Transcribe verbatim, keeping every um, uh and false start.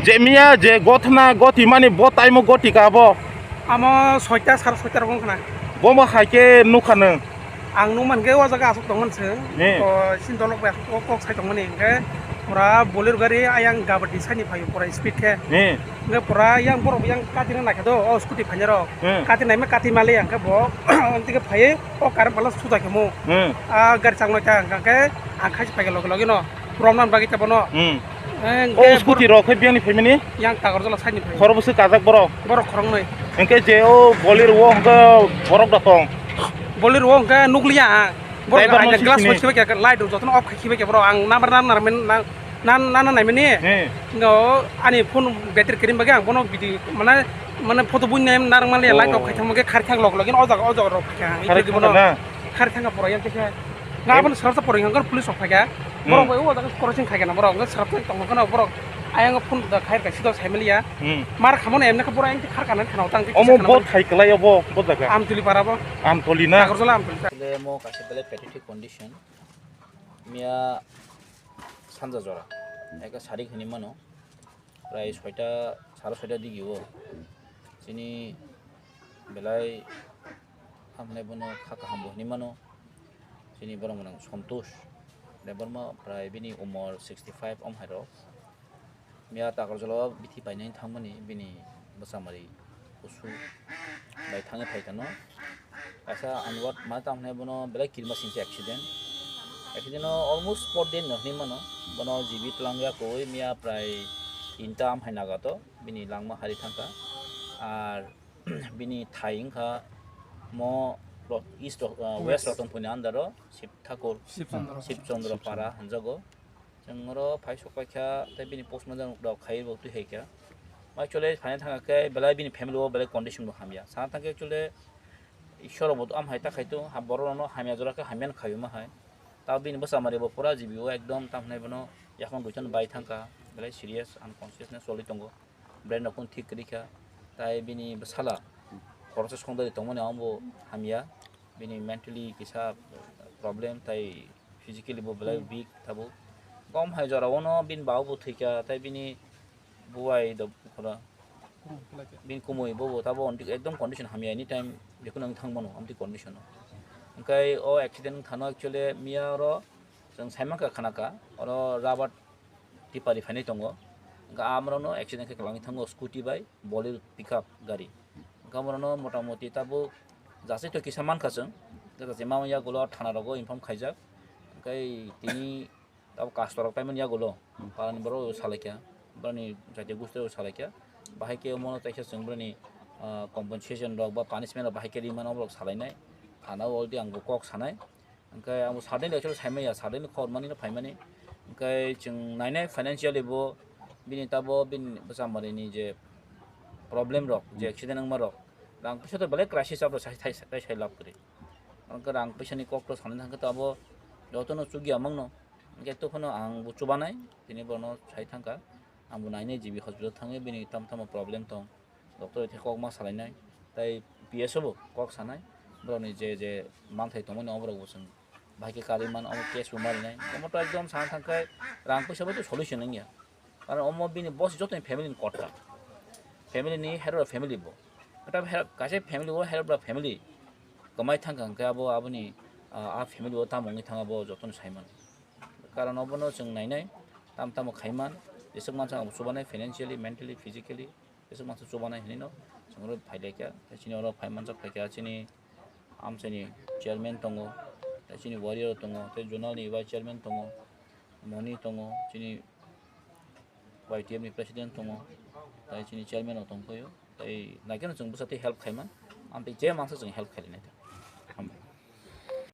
Jemiya je gothna goti mani bo taimo goti ka bo. Amo soita, sar soita rok wngkha na. Bo ma hai khe nukha nung. Ang nung man khe o jaga aswk tongmani se. Ni. To sin dolok bai aswk kok sai tongmani hwnkhe pura Bolero gari ayang gabati sani phaio pura speed khe. Ni. Hwnkhe pura yang borok yang kati na naikha do o scooty phainai rok. Hmm. Kati naima kati mali hwnkhe bo onti khe phaiwi o current pala suda khe mo. Hmm. A gari chang noi ta hwnkhe ang khaisi phaikhe logi logi no. Romnan bagwi ta bono. Hmm. Eh, O hwnkhe scooty rok khe biyangni phaimani? Yang Tagarjala side ni phai. Khorokbwswk kajak borok? Borok khoroknwi. Hwnkhe je o Bolero o hwnkhe borok da tong? Bolero o hwnkhe nukliya ang. Borok Driver no aina glass sisini? Hoi khibai khe, light rok jotono off khai khibai khe borok. Ang number nan narmen nan nan nan naimani. He. Ngo ani phone battery krim bagwi ang bono video mane mane photo buini narwk mali Oh. Light off khai thangma khe khari thang log login o jaga o jaga rok khai kha. Khari Ito di thang bono na? Khari thang ka pura yang khe. Nga Em- bono sarap sa pura yang police rok khai kha. Hmm. Borok bai o jaga crossing khai kha na borok. Nga sarap tong kono borok. Ayang phone da khai ka sido sai mali ya. Hmm. Mar khamon emne ka pura yang khar kana khana tang. Omo bo thai kalai obo bo jaga. Amtuli para bo. Amtuli na? Agarjala Amtuli. Asle mo kaisa belai pathetic condition. Miya sanja jora. Eka sarik hini mano. Prai soita, sare soita digi o. Chini belai hamle bono kha kaham bo hini mano. Chini borok mwnang Santosh Debbarma prai bini umor sixty five om hai rok. Miya Takarjala o bithi painani thangmani bini bwchamari kusu bai thangwi phaikha no. Kaisa unward ma tamo hwnwi bono belai kirima singcha accident. Accident o almost spot dead no hwnwi mano. Bono G B twlang ya kwrwi miya prai tinta am hai naga to bini langma hari thangkha. Ar bini thai wngkha mo ro-, east ro-, ah, west West. Rotongphuni under o Shiv Thakur, Shiv Chandra. Shiv Chandra Shiv Chandra. Para hwnjago. Chwng oro phai sok paikha, tei bini postmortem rok khai bo twi hai kha. Actually phaina thang khe belai bini family o belai condition bo hamya. Sana thang khe actually Ishwar bo am hai ta khai to, ha borok no hamya jora khe hamya khaio ma hai. Ta bini bwchamari bo pura G B o ekdom tam hwnai bono yakhon duitan bai thang kha, belai serious unconsciousness choli tongo. Brain rok phano thik kwrwi kha. Tai bini bwsala khoroksa songdari tongmani abo hamya. Bini mentally kisa problem tai physically bo belai Hmm. Weak tabuk. Gom hai jora o no bini baba bo thwikha tai bini bubai do khora. Hmm, belai khe. Bini kumui bo bo tabo onti ekdom condition hamya anytime jekunu wng thang mano amtwi condition o. Hwnkhe o accident wng thano actually miya oro chwng sai mankha khana kha oro rubber tipari phainai tongo. Hwnkhe amrokno accident khe kwlangwi thango scooty bai Bolero pickup gari. Hwnkhe amrokno mota moti tabuk jasai to kisa mankha chwng. Tei mama yagulo thana rogo inform khaijak. Hwnkhe tini tabuk kastorok paimani yagulo parani borok salaikha. Borokni jati gusti rok salaikha. Bahai khe omono teisa chwng borokni, ah, compensation rok ba punishment rok bahai khe rimano borok salainai. Thana o already ang bo kok sanai. Hwnkhe ang bo suddenly actually saimanya, suddenly khobor manino phaimani. Hwnkhe chwng nainai financially bo bini tabo bini bwchambarini je problem rok, je accident wngma rok, rang puisa to belai crisis abo sai, sai, sai, sai lab kwrwi. Hwnkhe rang puisani kok to sanai thangkhe to abo jotono chukya mangno. Hwnkhe to phano ang bo chubanai, tini bono sai thangkha. Ang bo nainai G B hospital thangwi bini tamo tamo problem tong. Doctor bai khe kok ma salainai, tai P S o bo kok sanai, borokni je je manthai tongmani oborok bo chwng bahai khe karwi mano, omo case bo marinai, omo to ekdom sana thangkhe rang puisa bai to solution wngya, karon omo bini boss jotoni family ni kothra, family ni herora family bo, ta her-, kaisa family o herora family kwmai thangkha hwnkhe abo aboni, ah, a family o tamo wngwi thang abo jotono sai mano, karon obono chwng nainai tamo tamo khaiman, jeswk mansa abo chubanai financially, mentally, physically. Kaisa mangsa chubanai hinwi no chwng oro phai laikha, tei chini oro phai manjak phaikha chini amchaini chairman tongo, tei chini warrior tongo, tei zonal ni vice chairman tongo, moni tongo, chini Y T F ni president tongo, tei chini chairman rok tongphaio, tei naikhe no chwng bwsa tei help khaiman, amtwi je mangsa chwng help khailainai ta.